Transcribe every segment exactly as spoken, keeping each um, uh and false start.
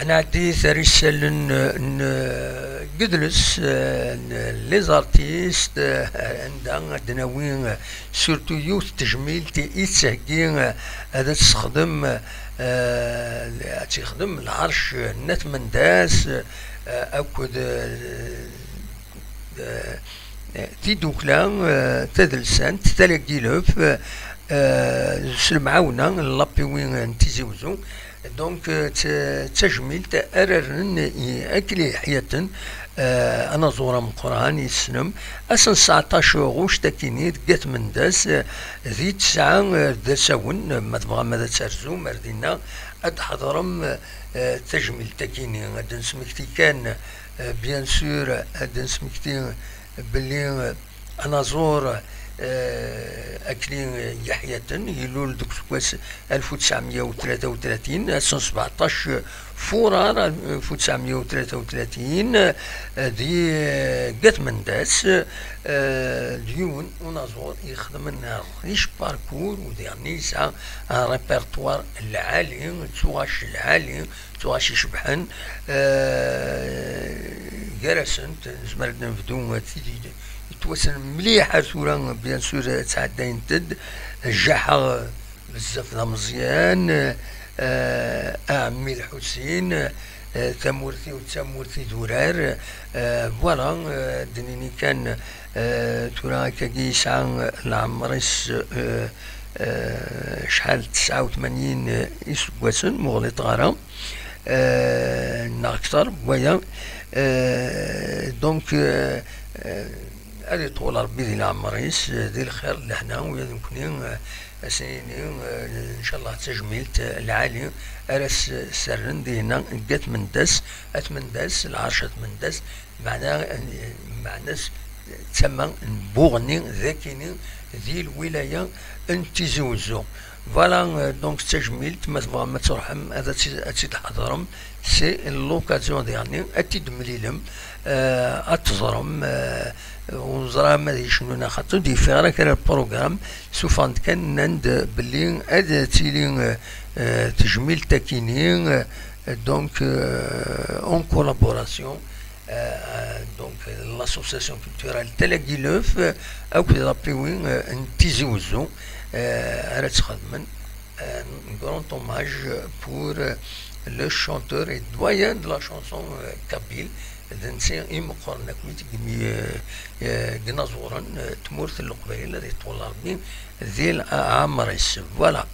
Nɛeddi ar isallen n yidles, n les artistes, anda ad d-nawi surtout yiwet n tejmilt i tettheggi ad tt-texdem, ad tt-ixdem lɛerc n At Mendas akked tidukla tadelsant Talagilef s lemɛawna n l'appui n Tizi Uzzu. Donc d tajmilt ara rren i Akli Ḥyaten, anaẓur ameqqran yessnem, ass n sɛeṭṭac ɣuct akini deg At Mendas di tesɛa d asawen, ma tebɣam ad terzum ar dinna ad d-tḥeḍrem tajmilt akini. Ad d-nesmekti kan, bien sûr, ad d-nesmekti belli anaẓur Akli Ḥyaten ilul deg useggas alef u tesɛemya u tlata u tlatin, ass n sbeɛṭac furar alef u tesɛemya u tlata u tlatin di At Mendas, d yiwen unaẓur ixedmen riche parcours, u diɣen yesɛa un répertoire lɛali, d tuɣac lɛali, d tuɣac icebḥen, gar-asent nezmer ad nebdu d tid yettwassnen mliḥ ar tura, bien sûr, ttɛeddayent-d, Jaḥeɣ bezzaf d ameẓyan, Ɛemmi Lḥusin, Tamurt-iw d tamurt idurar, voilà, ad d-nini kan, tura akkagi yesɛa leɛmer-is acḥal, tesɛa u tmanyin iseggasen, muɣliṭ ɣara neɣ kter n waya. Donc ad iṭwel Rebbi di leɛmer-is, di lxir, lehna, ula d nekni, ad s-nini ncallah d tajmilt lɛali ara s-serren dinna deg At Mendas. At Mendas, lɛerc At Mendas, meɛna, meɛna-s d tama n Buɣni d akini di lwilaya n Tizi Uzzu. Voilà, donc d tajmilt, ma tebɣam ad truḥem ad tt-id-tḥeḍrem, c'est l'occasion diɣen ad t-id-temlilem, ad teẓrem, ur neẓra ma ad yecnu neɣ xaṭi, ur d-yeffiɣ ara kra n programme, sufɣen-d kan, nnan-d belli ad tili tejmilt akini, donc en collaboration donc l'association culturelle Talagilef akked l'appui n Tizi Uzzu ara tt-xedmen. Un grand hommage pour le chanteur et doyen de la chanson kabyle, d netta i meqqren akk i yinaẓuren n tmurt n Leqbayel, ad iṭwel Rebbi di leɛmer-is. Voilà.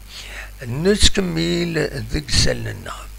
Nettkemmil deg isallen-nneɣ.